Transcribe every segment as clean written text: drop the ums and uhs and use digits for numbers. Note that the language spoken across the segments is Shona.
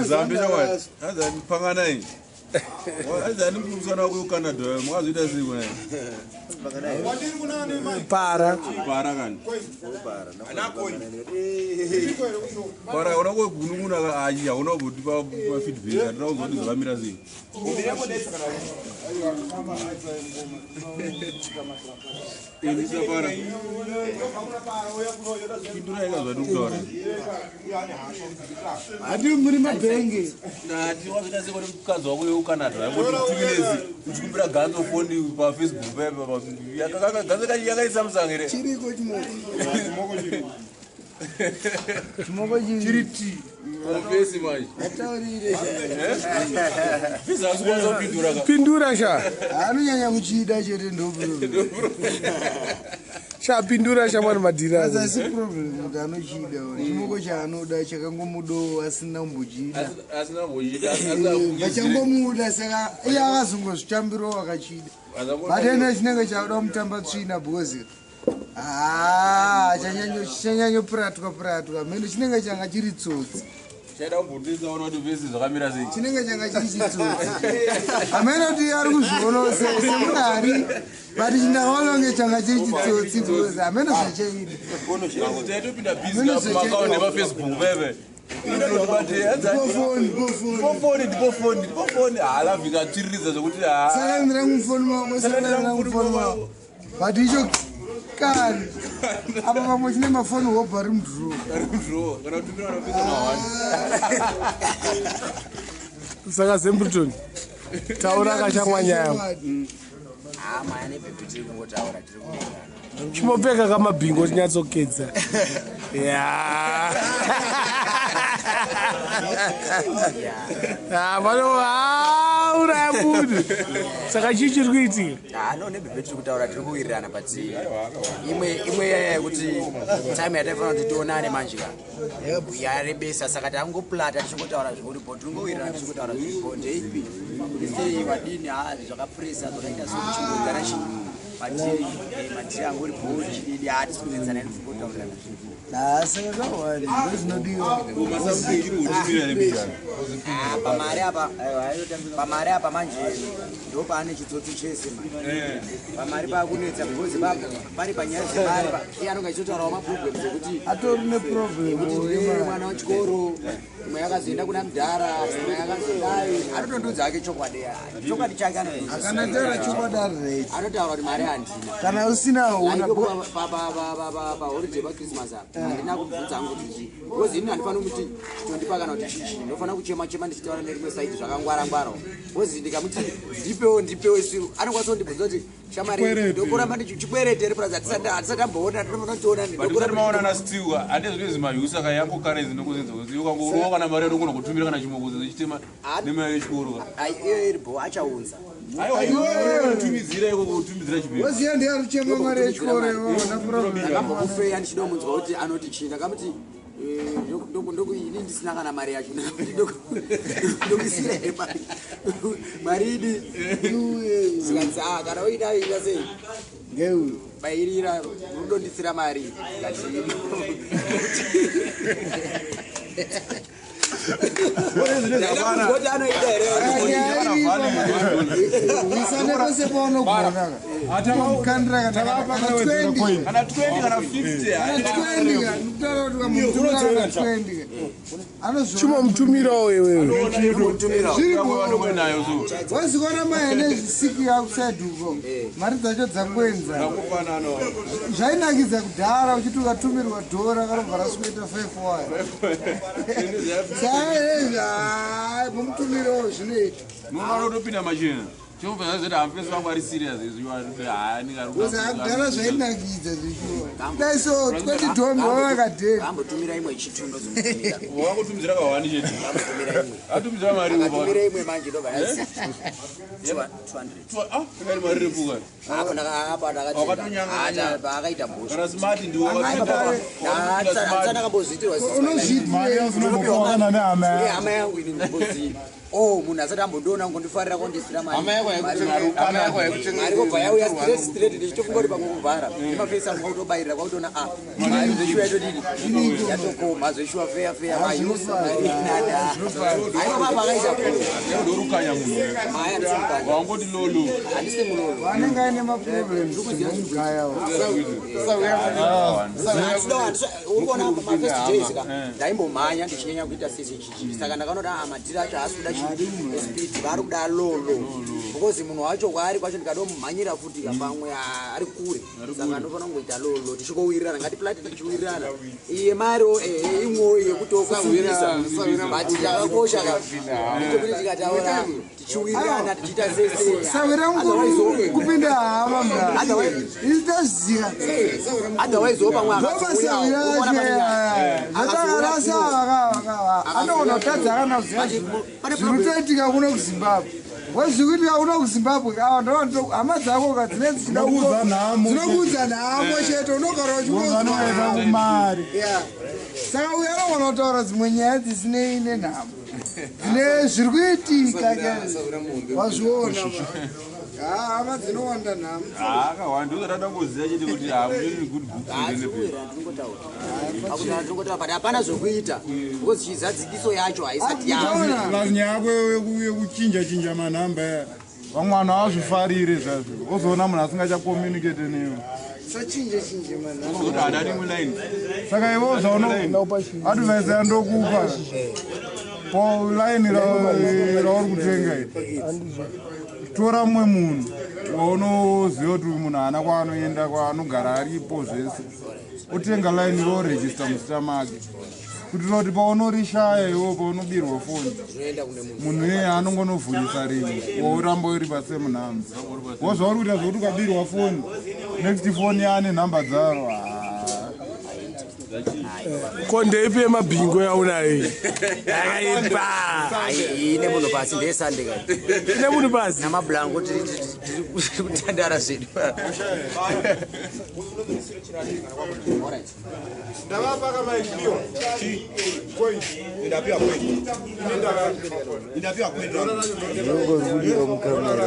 Zambe chokwadi. Hanzi panganai. Hanzi ani mukusana wako kuCanada makazoita sei kuna? Para. Para kani. Para una kugunun'una ayi hauna kutipa feedback hatina kuzwa kuti zvakamira sei. Indisa para. Pindurai ka zvatiri kutaura. Hati muri mabhengi. Ndati wazoita sei kuti mukadzi wako wekuCanada yangoti 2 minutes uchikumbira ganzo foni paFacebook pepa ganzo yakaisa musango here? Chiriko chimoko. Chimoko chiri ti. Fesi manje. Ataurire. Fesi haasi kukwanisa kupindura ka. Pindura sha. Anonyanya kuchida chete ndo problem. Sha, pindura shamwari madhira. Asi problem kuti anochida. Chimoko chaanoda chakangomudawo asina kumbochida. Asina kumbochida. Vachangomuda saka iye akazongozvitambirawo akachida. But ene chinenge chakuda kumutamba tsvina because chanyanyopuratwa puratwa mheno chinenge changa chiri tsotsi. Chaida kumbotisa kuti vhesi zvakamira sei. Chinenge changa chiri chitsotsi hameno kuti ari kuzvionawo semunhu ari, but chindakaona kunge changa chiri chitsotsi because hameno zvachaida. Taitopinda busy pamaaccount epaFacebook pepe. Ndipofoni, ndipofoni. Ndipofoni, ndipofoni, ndipofoni. Halavhika atsviriridza zvokuti Saka ndira mufoni mako, saka ndira mufoni mako, but icho kani apa pamwe chine mafoni hobho ari mudrawer. Ari kana kutumira vanopisa mahwani. Saka Zembleton, taura kachamwanyaya. Hama nebhebhi, tiri kungotaura, tiri kuwirirana. Chimbopfeka kamabhingo tinyatsokedza ya. Pano uraya munhu. Saka chii chiri kuitika? Ha, no, nebhebhi tiri kutaura, tiri kuwirirana, but imwe yaya yekuti time yataifanira kuti tionane manje ka yarebesa, saka tangoplata tichingotaura zviripo, tiringowirirana tichingotaura zviripo, ndeipi kuti sei vadini. Ha, zvakapresa zvakaita sekuchingogara chi, but madhiri angori bho chididi, hatisi kunetsana, tichingotaurana zviripo. Saka zvawani ndozvinodiwa. Kutumira nembichana. Ah, pamari apa manje ndo paane chitsotsi chese manje. Pamari pakunetsa because pari panyaya dzemari iye anonge achitotaurawo maproblems ekuti Atori neproblem. Ekuti ndine mwana wechikoro, imwe yakazoenda kuna mudhara, imwe yakazodai. Anotondudza hake chokwadi, chokwadi chake anotondudza. Kana taura chokwadi ari right. Anotaura kuti mari handina. Kana usina hauna. Paholiday paChristmas apa handina kubvunza hangu kuti chii, because ini handifaniri kuti chitondipa kana kuti chichi. Ndinofanira kuchema chema ndichitaura nerimwe side zvakangwara ngwarawo, because ndikamuti ndipewo, ndipewo isiru, anokwanisa kundibvunza kuti shamari ndokuramba ndichikwerete here, plus hatisati amboona, tinofanira kutoona. But usati maonana still hande zvinozi mahusa ka yango currency nokuzenza kuti ukangorowa kana mari yanogona kutumira kana chimoko chitema nemari yechikoro ka. Iyo iribo achaunza. Aiwa, iwe kutumidzira iko kutumidzira chipepa. Waziya ndiye ari kuchema mari yechikoro iwaona problem. Ndakambomufeya ndichida kumunzwa kuti anoti chii. Ndakamuti ini ndisina kana mari yacho, ndakamuti ndokuisira here mari, mari idi? Zikanzi a kana uida ita sei? Ngeuyu. Bairira rudonditsira mari ngati. Ndakamunzwa kuti anoita here. Wisane pese paunogona ka mukandira kana 20. Kana 20 kana 50. Kana 20 ka, ndikutaura kuti ukamutumira kana 20 ka anozviona. Chimomutumirawo wewewe. Zviripo. Nayo so. Wazikona maene zvisiki outside uko mari dzacho dzangoenza. Kufanana. Zvainakidza kudhara uchiti ukatumirwa dhora karobva rasikuita 5 waya. Saezva mumutumirawo zvinoita. Munoona kutopinda machena chobva zvazoti hamufesi vangu ari serious izvi. Kudhara zvainakidza zvichiwa dai so 20 dombi wavakadheni. Ambotumira imwe chitu ndozomutumira. Wakutumidzira kahwani chete. Ambotumira imwe. Atumidzira mari. Akatumira imwe manje ndobva yazi 200. Ari mari repuka. Apo ndakaapa. Wakatonyanganya. Akaita bhosvo. Kana smart ndiwo. Ndakambozviitirwa. Unozviitirei? Hama yangu ini ndimbozivi. O munhu asati ambondiona ngondifarira kondisira mari. Hama yako haikuchengeti- hama yako haikuchengeti Mari kobva yauya mutorwa straight straight, ndichitofunga kuti pamwe kuvhara nemafesi angu kwakutobayirira kwakutoona a mari zveshuwa yatodini yatokoma zveshuwa feya feya mayusa mari nada aiwa baba akaita ndorukanya munhu maya handisi mukanya wangoti lolo handisi mulolo. Vanenge aine maproblems mugayawo. Urikuona mafirst days ka ndaimbomhanya ndichinyanya kuita sese chichi, saka ndakaona kuti madhiri acho haasi kuda speed, vari kuda lolo, because munhu wacho kwaari kwacho ndikadomumhanyira futi ka pamwe ari kure, saka ndofana kungoita lolo tichikowirirana ngatiplate tichiwirirana. Iye mariwo ehe imwewo yekuti okusimbisa, but chakakosha ka ndechekuti tikataura tichiwirirana tichiita sese. Sawira mukuru kupinda hama mna itoziva. Otherwise wo pamwe ndobasawira zvatakara savakavakava anogona kutadza kana kuziva zviri kutoitika kuno kuZimbabwe. Wezviri kuitika kuno kuZimbabwe ava ndo hama dzako ka dzinenge dzichida Dzinokuudza nhamo. Dzinokuudza nhamo chete, unogara Vanoenda uchingoa kumari. Saka uyo anogona kutaura dzimwe nyaya dzisinei nenhamo dzine zviri kuitika. Wazviona ma hama dzinowanda nhamo. Akawanda ndozvatangoziva chete kuti hamuneni good books. Tingotaura but hapana zvokuita because chizadzikiso yacho haisati ya Utaona. Plus nyaya yako yekuchinja chinja manhamba aya, vamwe vanhu havazvifarire zvazvo, ozoona munhu asingachacommunicate newe. Sachinje chinje manhamba. Kuti hada rimwe line. Saka ivo zvauno advice yandokupa palaini rauri kutenga iri, tora mumwe munhu waunoziva kuti uyu munhu haana kwaanoenda, kwaanogara aripo zvese, otenga laini roregister muzita make kuitira kuti paunorishaya iwo, paunobirwa foni, Zvinoenda kune munhu. Munhu iyeye anongonovhurisa rimwe wouramba uri pasame nhamba. Wo zvauri kuita zvokuti ukabirwa foni, next foni yaane nhamba dzaro. Ko ndeipi yemabhingo yaunayo iyi yakaipa? Ai, ine munhu pasi ndeyesande kai. Ine munhu pasi. Namablango tiri kutandara zvedu. Alright. Ndavapa kamaipiwa coin. Ndapiwa kweli. Ndapiwa kweli. Kubudiwa mukamera.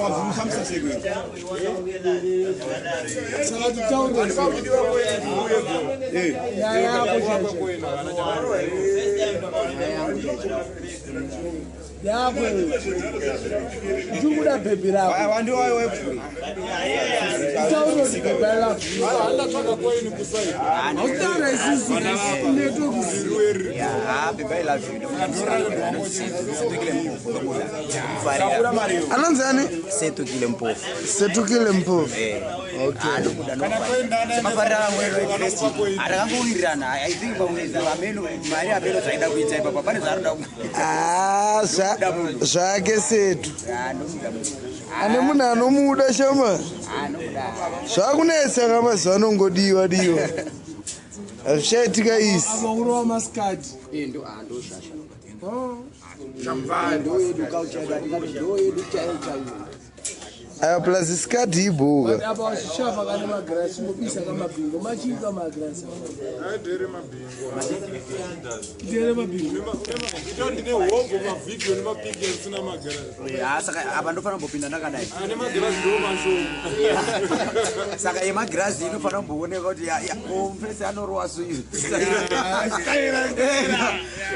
Wavhurufambisa sei kweli? Saka titaure nyaya yako chaicho yako ndikuda bhebhi rako. Wandiwayo. Taure kuti bhebhi rako hautaura isusu network. Yeah, baby, I love you. Setukile Mpofu ndomuda. Kufarira. Anonzi ani? Setukile Mpofu. Setukile Mpofu. Okay. Ndomuda ndomufarira. Semafarira angu ero first. Atakangowirirana. I think pamwe ameno mari ameno zvaida kuita ipapa pane zvaanoda kuita. Ah, zvake Setu. Ah, ndomuda munhu. Ane munhu anomuda shama. Ah, ndomuda. Zvakunetsa kamazuva anongodiwa diwa, hazvichaitika isi. Apa kurova masikati. Eh, ndo ah ndo shasha. Ndo yedu culture yedu, atingati ndo yedu chaiyo chaiyo. Aya plus skadi ibhuka. Apa wachishava kane magirasi ngobisa kamabhingo machika magirasi ndere mabhingo. Ndine hogo mavhidhiyo nemapiki asina magirasi. Ah, saka apa ndofanira kumbopinda ndakadai. Ane magirasi ndo mashoma. Saka yemagirazi inofanira kumbooneka kuti mufesi anorowa suizvi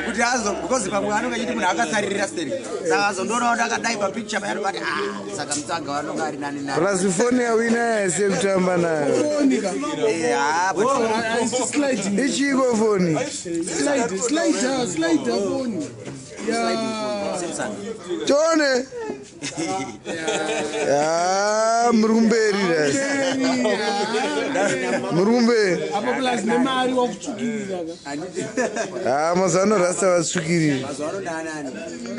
kuti azo because pamwe anonge achiti munhu akasaririra steri, saka azondoonawo ndakadai papicture payano bati ah, saka mutsaga vanonge ari nani nani. Plus foni yawina yese kutamba nayo. Foni ka. Eh, ah, but Sliding. Ichiko foni. Slide, slide, slide foni ya. Samsung. Tione ya muri kumberi rasi, muri kumberi. Apa plus nemari wakutsvukirira ka. Ha, mazuva ano rasta vatsvukiriri. Mazuva ano ndaanani?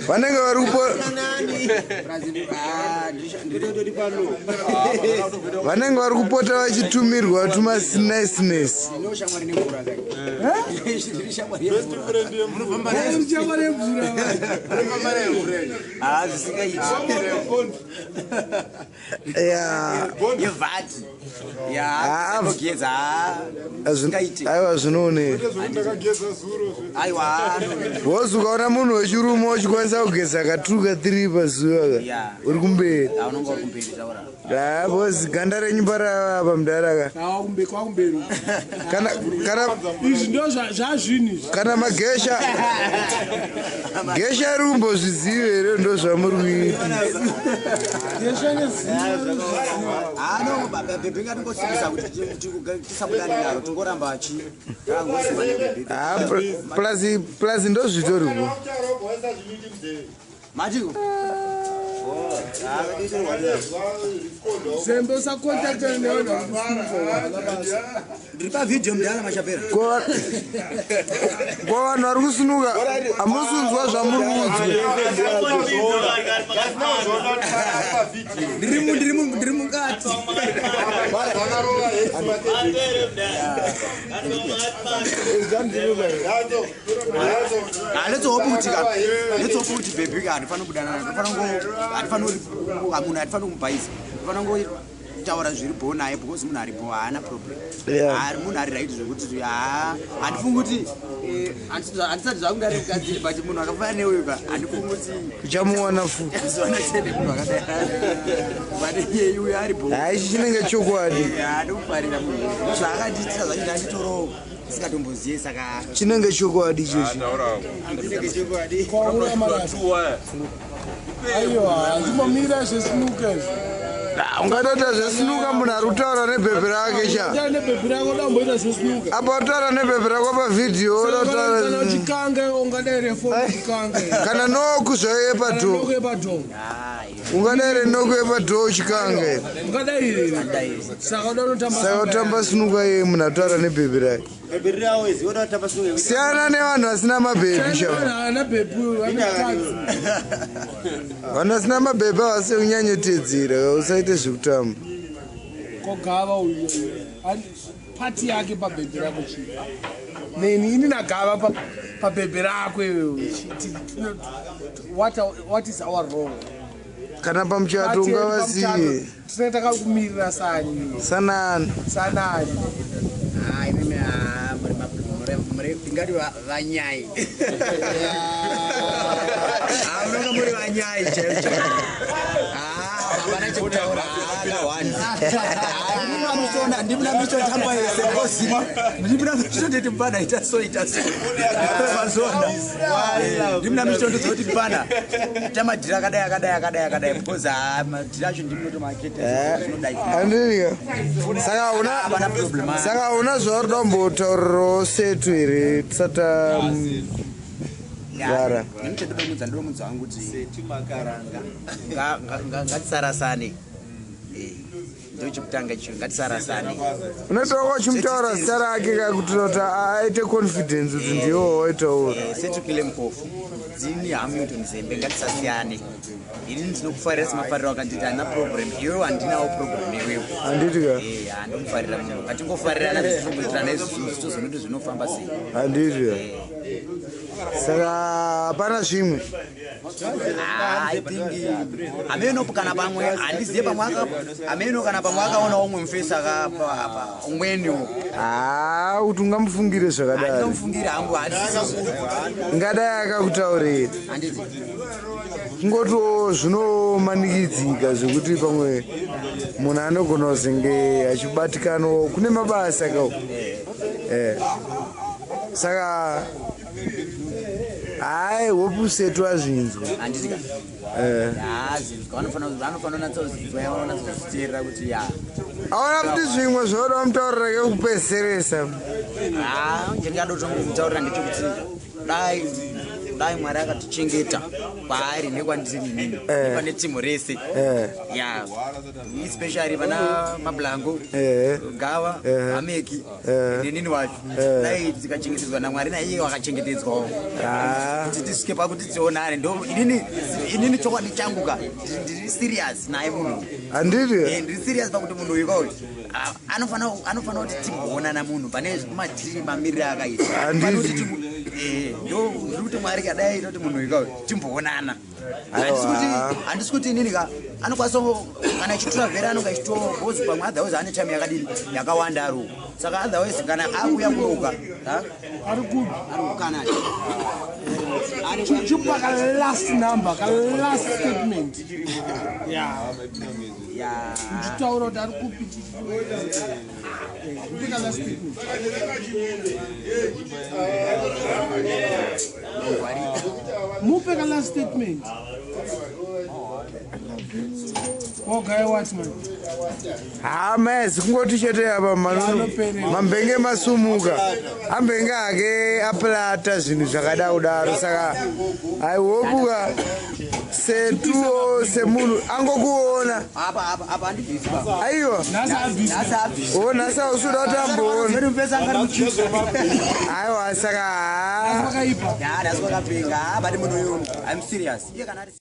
Vanenge vari kupo. Nani Brazil, ah, nditototi pano. Vanenge vari kupota vachitumirwatumaniceness. Ndino shamwari nemvura kai, ndiri shamwari yemvura. Muchamwari yemvura. Ah, zvisingaiti. Ya. Yevhati. Ah, Ya, inogeza. Zvingaiti. Aiwa, zvinooneka. Ndakageza zuro. Aiwa. Wozi ukaona munhu wechirume uchikwanisa kugeza katuka 3 pazuva ka, Yeah. uri kumberi. Unonga uri kumberi, taura. Ha, bozi ganda renyu parava mudhara ka. Kwakumberi. Kana kana Izvi ndo zvazvinhu izvi. Kana magesha gesha ri kumbozviziva here ndo zvamuri kuita? Ano bhebhi, ngatingosimbisa kuti tisabudane naro, tingoramba achi tangosimba nebhebhi. Ha, plus ndozvitoriko. Matiko. Zembe, usakontaktana nevanhu vakusunuka. Ndiri pavhidhiyo, mudhara Machapera. Ko vanhu vari kusunuka, hamusunzwa zvamuri kuudzwa? Ndiri mukati. Ah, let's hope kuti ka, let's hope kuti bhebhi ka handifani kudanana, handifani munhu, handifani kumubhaisa, ndifana ngotaura zviri bho naye because munhu ari bho, haana problem. Ari munhu ari right zvekuti handifungi kuti handisati zvangu ndari mukadziri, but munhu akafanana neuyu ka, handifungi kuti Uchamuwana futi. Zuva tende munhu akadai, but iyeyu uyu ari bho. Ha, ichi chinenge chokwadi. Ndikufarira munhu zvaakandiitira zvacho, ndanditoro singatomboziye, saka Chinenge chokwadi ichochi. Kwaura marasa. Aiwa, handimbomira zvesinuka izvi. Ungatoita zvesinuka munhu ari kutaura nebhebhi rake sha? Ita nebhebhi rako, damboita zvesinuka. Apa utaura nebhebhi rako pavhidhiyo, Kana oda uchikanga, ungadaire foni uchikanga. kana noku zvayo yepadhoo. Noko yepadhoo. Ungadaire noku yepadhoo uchikanga here? Ungadaire. Saka uda unotamba. Saka utamba sinuka iye munhu ataura nebhebhi rake? Siyana nevanhu vasina mabhebhi sha. Ana bhebhi uyu anotadzi. Vanhu vasina mabhebhi havasi kunyanyotedzera, usaite zvekutamba. Kogava uyu pati yake pabhebhi rako chii? Neni ini nagava pabhebhi rako iwewe. What is our role? Kana pamuchato ungavasiye. Tinenge takakumirira sani? Sanani. Sanani? Ah, imimi, ah, muri ndingati vanyai. Ah, munonga muri vanyai chaivo chaivo. Ah, hapana chekutaura. Ah, kawani. Ah, ndimuna michotamba yese because ndimuna michototi mpana ita so, ita so. Mazona. Ndimuna michototi mpana ita madhiri akadai, akadai, akadai, akadai, because ah, madhiri acho ndimunotomaketa zvinodai. Andiriya, saka hauna Hapana problem. Ah. Saka hauna zvauri dambotaurirawo setu here tisati vhara? Ini chandinomuudza, ndinomuudza wangu kuti ngatisarasane. Ndo chekutanga icho, ngatisarasane. Unotaura uchimutaura zita rake kakutira kuti aite confidence kuti ndiwo waitaura. Setukile Mpofu, dzini Hamilton Zembe, ngatisasiyane. Ini ndinokufarira semafariro akanditi, handina problem iwewe, handinawo problem iwewe. Handiti ka? Handomufarira munhu, ngatingofarirana, zvichitomboitirana izvozvo, tozonoti zvinofamba sei. Handiti ka? Saka hapana zvimwe? Ah, I think hameno kana pamwe, handizive, pamwe hameno kana pamwe akaona umwe mufesi akapa umweniwo. Haa, kuti ungamufungire zvakadaro? Handingamufungiri hangu, handisi. Ngadai akakutaurira. Handiti. Kungotiwo zvinomanikidzika zvekuti pamwe munhu anogona kuzenge achibatikanawo kune mabasa kau. Saka hai, hope setu azvinzwa. Handiti ka? Zinzwa, vanofanira kunatsozinzwa, vanonatsokuteerera kuti ya. Aona kuti zvimwe zvaoda mutaurira kekupedzeresa? Ndingadotomutaurira ndechekuti dai Mwari akatichengeta kwaari nekwandiri inini, pane timu rese ya, especially vana Mablango, Gava, Ameki nenini wacho, dai tikachengetedzwa naMwari, naiye wakachengetedzwawo, kuti tisvike pakuti tionane. Ndo inini chokwadi changu ka, ndiri serious naye munhu. Handiti? Ndiri serious pakuti munhu uyu kauyu anofanira kuti timboonana munhu pane madhiri mamiriro akaita. Handiti. Pane kuti Ndo ndiri kuti Mwari kadai toti munhu ika timboonana. Handisi kuti inini ka anokwanisa kana achitravel, anonge achitobozi pamwe, otherwise ane time yakadini yakawanda ari uko. Saka otherwise kana akuya kunoka Ari kupi? Ari kuCanada. Chipa ka last number, ka last statement ya uchitaura kuti ari kupi. Mpe ka last statement. Mupe ka last statement. Ogaye what, man? Ha, maezi kungoti chete apa Anoperera. mambenge masumuka, ambenge ake aplata zvinhu zvakada kudaro. Saka I hope ka setuo semunhu angokuona. Apa handibvisi pa. Aiwa. Nhasi abvisi. Nhasi abvisi. O, nhasi ausuda kuti amboona. Mupesa angari muchiza. Aiwa, saka ha. Pakaipa. Nhasi kwakapenga, but munhu uyu, I'm serious, iye kana ari